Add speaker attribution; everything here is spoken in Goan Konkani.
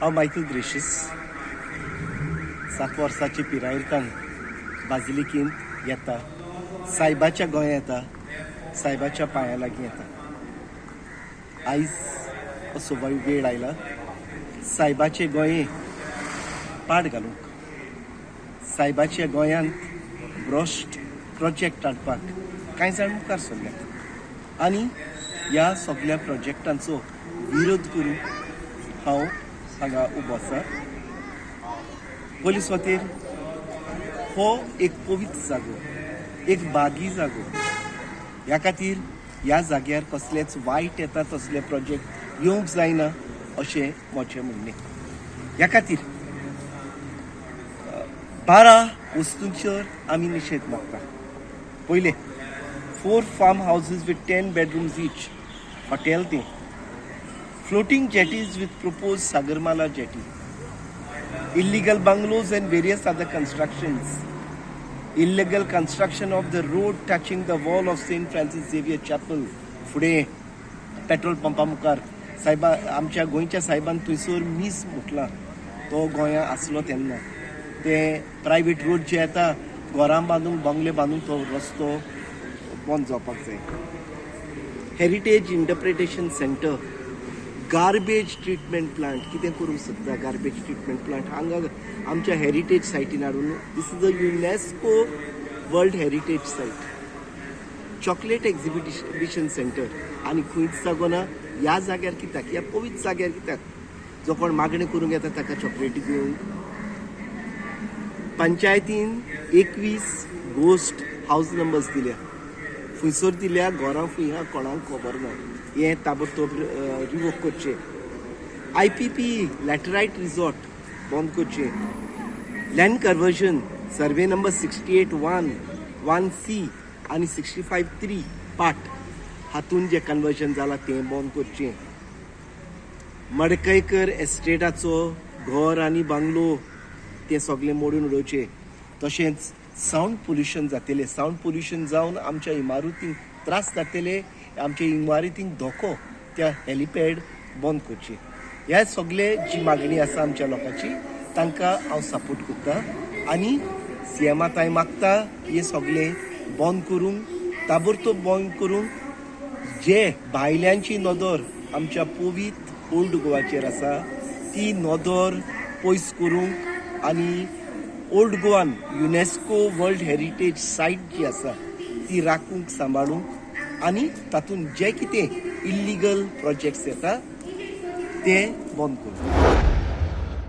Speaker 1: हांव मायकल ग्रेशीस. 7 वर्साची पिरायेर बाजिलिकेंत येता, सायबाच्या गोंया येता, सायबाच्या पांया लागीं येता. आयज असो वेळ आयला सायबाचे गोंये पाड घालूंक. सायबाच्या गोंयांत भ्रश्ट प्रोजेक्ट हाडपाक कांय जाण मुखार सरल्यात आनी ह्या सगल्या प्रोजेक्टांचो विरोध करून हांव हांगा उबो आसा. पयली सुवातेर हो एक पवित्र जागो, एक बागी जागो. ह्या खातीर ह्या जाग्यार कसलेच वायट येता तसले प्रोजेक्ट येवंक जायना अशें म्हजें म्हणणें. ह्या खातीर 12 वस्तूंचेर आमी निशेध मागता. पयलें, four farm houses with 10 bedrooms each, hotel तें, floating jetties with proposed Sagarmala jetty, illegal bungalows and various other constructions, illegal construction of the road touching the wall of St. Francis Xavier Chapel, फुडें पेट्रोल पंपा मुखार. सायबा, आमच्या गोंयच्या सायबान थंयसर मीस म्हटलां तो गोंया आसलो तेन्ना. ते प्रायवेट रोड जे येता, घरां बांदूंक, बंगले बांदूंक, तो रस्तो बंद जावपाक जाय. Heritage interpretation centre, garbage treatment plant कितें करूंक सोदता? गार्बेज ट्रिटमेंट प्लांट हांगा आमच्या हेरिटेज सायटीन हाडून, this is a UNESCO World Heritage Site. Chocolate exhibition centre आनी खंयच जागो ना ह्या जाग्यार कित्याक? ह्या पवित्र जाग्यार कित्याक? जो कोण मागणी करूंक येता ताका चॉकलेटी दिवंक? पंचायतीन 21 गोस्ट हावज नंबर्स दिल्या. खंयसर दिल्या, घरां खंय आहा कोणाक खबर ना. हें ताबडतोब रिवोक करचें. आयपीपी लॅटरायट रिजॉर्ट बंद करचें. Land conversion survey number 68 1 1C आनी 65 3 part हातून जें कन्वर्जन जालां तें बंद करचें. मडकयकर एस्टेटाचो घर आनी बंगलो तें सगळें मोडून उडोवचें. तशेंच सावंड पोल्युशन जातलें. सावंड पोल्युशन जावन आमच्या इमारतींक त्रास जातले, आमच्या इमारतींक धोको. त्या हेलिपॅड बंद करचें. ह्या सगळे जी मागणी आसा आमच्या लोकांची, तांकां हांव सपोर्ट करता आनी सीएमा तांय मागता, हे सगळें बंद करूंक, ताबडतोब बंद करूंक. जे भायल्यांची नदर आमच्या पवित्र ओल्ड गोवाचेर आसा ती नदर पयस करूंक आनी ओल्ड गोवान युनेस्को वर्ल्ड हेरिटेज सायट जी आसा ती राखूंक, सांबाळूंक आनी तातूंत जे कितें इल्लिगल प्रोजेक्ट्स येता ते बंद करूंक.